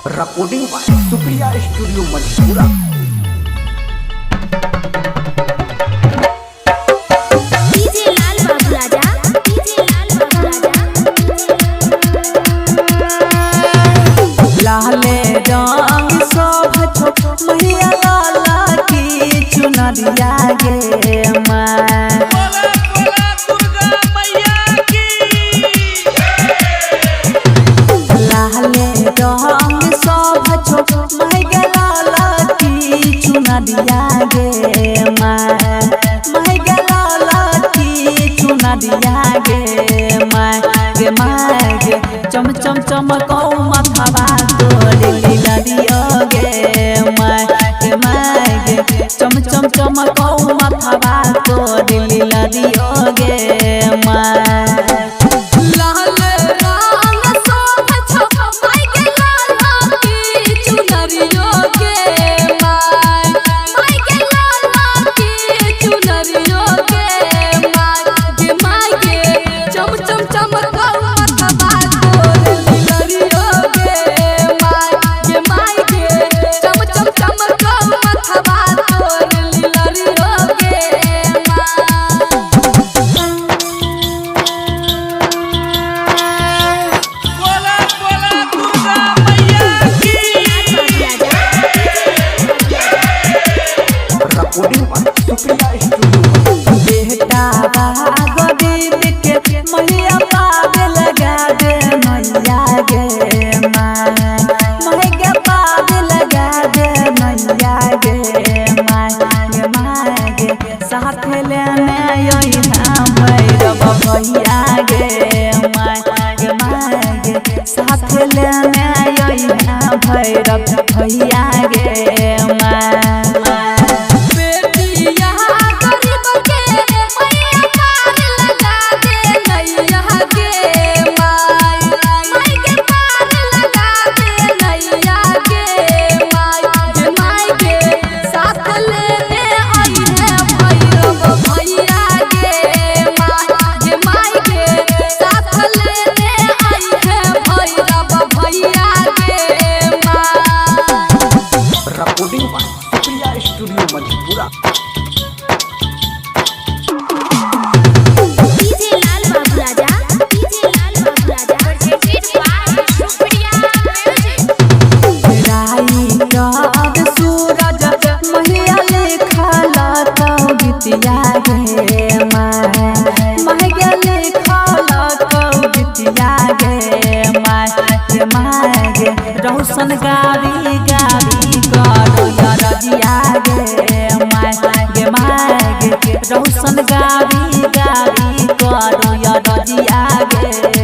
Recording by Supriya studio Madhepura. DJ Lal Babu Raja, DJ Lal Babu Raja. लाले रंग शोभ छो मैया लाला की चुनरिया गे माँ। बोला बोला दुर्गा मैया की। लाले रंग शोभ छो मैया लाला की चुनरिया गे माँ, मैया लाला की चुनरिया गे माँ, गे माँ गे चम चम चमकौ मथवा तोरी लरियो गे माँ, गे माँ गे चम चम चमकौ मथवा तोरी लरियो गे माँ। लाल रंग शोभ छो माई के लाला की चुनरियो गे माई, माई के लाला की चुनरियो गे माई, गे माई गे चम चम चमकौ मथवा तोर लरियो गे माई, गे माई गे चम चम चमकौ मथवा तोर लरियो गे माई। बोला बोला दुर्गा मैया की। Recording by Supriya studio. बेटा गरीब के मैया पाग लगा दे मैया गे माँ, मैया पाग लगा दे मैया गे माँ, गे माँ गे साथ लेने अइहा भैरव भैया गे माँ, गे माँ गे साथ लेने अइहा भैरव भैया गे माँ। बेटिया गरीब के मैया पार लगा दे नैया गे माई, माई के पार लगा दे नैया गे माई, गे माई गे साथ लेने आई है भैरव भैया गे माई, गे माई गे साथ लेने आई है भैरव भैया गे माई। Recording by Supriya studio Madhepura. DJ Lal Babu Raja, DJ Lal Babu Raja. Presented by Supriya music. Writer Suraj मैया लिखल तौ गीतिया गे माँ, मैया लिखल तौ गीतिया गे माँ, गे माँ गे रौशन गावी गावी करो रजिया गे माँ, गे माँ गे रौशन गावी गावी करो रजिया गे।